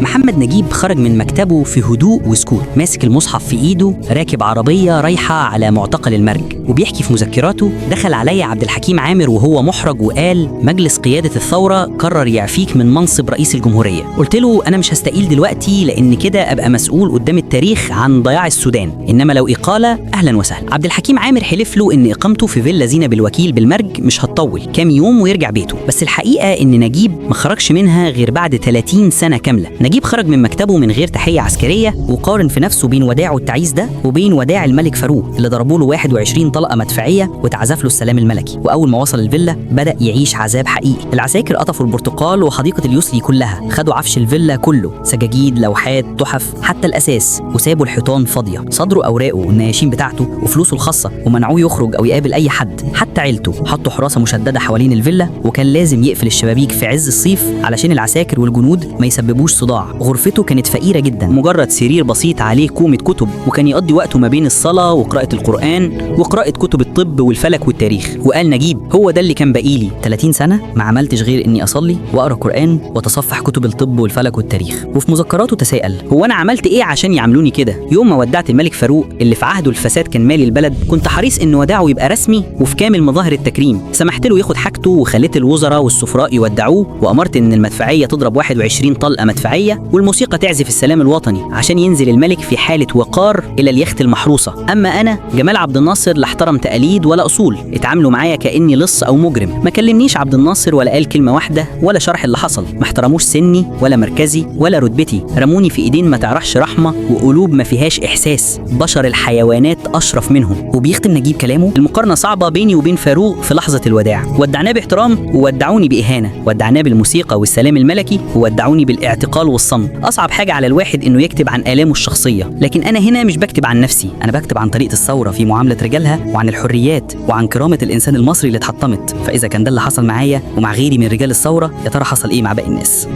محمد نجيب خرج من مكتبه في هدوء وسكوت، ماسك المصحف في ايده، راكب عربية رايحة على معتقل المرج، وبيحكي في مذكراته: دخل علي عبد الحكيم عامر وهو محرج وقال: مجلس قيادة الثورة قرر يعفيك من منصب رئيس الجمهورية. قلت له: أنا مش هستقيل دلوقتي، لأن كده أبقى مسؤول قدام التاريخ عن ضياع السودان، إنما لو إقالة أهلا وسهلا. عبد الحكيم عامر حلف له إن إقامته في فيلا زينب الوكيل بالمرج مش هتطول، كام يوم ويرجع بيته. بس الحقيقة إن نجيب ما خرجش منها غير بعد 30 سنة كاملة. نجيب خرج من مكتبه من غير تحية عسكرية، وقارن في نفسه بين وداعه التعيس ده وبين وداع الملك فاروق اللي ضربوا له 21 طلقه مدفعيه واتعزف له السلام الملكي. واول ما وصل الفيلا بدا يعيش عذاب حقيقي. العساكر قطفوا البرتقال وحديقه اليسري كلها، خدوا عفش الفيلا كله، سجاجيد، لوحات، تحف، حتى الاساس، وسابوا الحيطان فاضية. صدروا اوراقه والنياشين بتاعته وفلوسه الخاصة، ومنعوه يخرج او يقابل اي حد حتى عيلته. حطوا حراسة مشددة حوالين الفيلا، وكان لازم يقفل الشبابيك في عز الصيف علشان العساكر والجنود ما يسببوش صداع. غرفته كانت فقيرة جدا، مجرد سرير بسيط عليه كومة كتب، وكان يقضي وقته ما بين الصلاة وقراءة القرآن وقراءة كتب الطب والفلك والتاريخ. وقال نجيب: هو ده اللي كان باقيلي. 30 سنة ما عملتش غير إني أصلي وأقرأ قرآن وأتصفح كتب الطب والفلك والتاريخ. وفي مذكراته تساءل: هو أنا عملت إيه عشان يعاملوني كده؟ يوم ما ودعت الملك فاروق اللي في عهده الفساد كان مالي البلد، كنت حريص إن وداعه يبقى رسمي وفي كامل مظاهر التكريم. سمحت له ياخد حاجته وخليت الوزراء والسفراء يودعوه، وأمرت إن المدفعية تضرب 21 طلقة مدفعية والموسيقى تعزف السلام الوطني عشان ينزل الملك في حالة وقار إلى اليخت المحروسة. أما أنا جمال عبد الناصر لا احترم تقاليد ولا أصول، اتعاملوا معايا كأني لص أو مجرم. ما كلمنيش عبد الناصر ولا قال كلمة واحدة ولا شرح اللي حصل، ما احترموش سني ولا مركزي ولا رتبتي، رموني في ايدين ما تعرفش رحمة وقلوب ما فيهاش إحساس، بشر الحيوانات أشرف منهم. وبيختم نجيب كلامه: المقارنة صعبة بيني وبين فاروق في لحظة الوداع. ودعناه باحترام وودعوني بإهانة، ودعناه بالموسيقى والسلام الملكي وودعوني بالاعتقال والصمت. أصعب حاجة على الواحد إنه يكتب عن آلامة الشخصية، لكن أنا هنا مش بكتب عن نفسي، أنا بكتب عن طريقة الثورة في معاملة رجالها، وعن الحريات، وعن كرامة الإنسان المصري اللي اتحطمت. فإذا كان ده اللي حصل معايا ومع غيري من رجال الثورة، يا ترى حصل إيه مع باقي الناس؟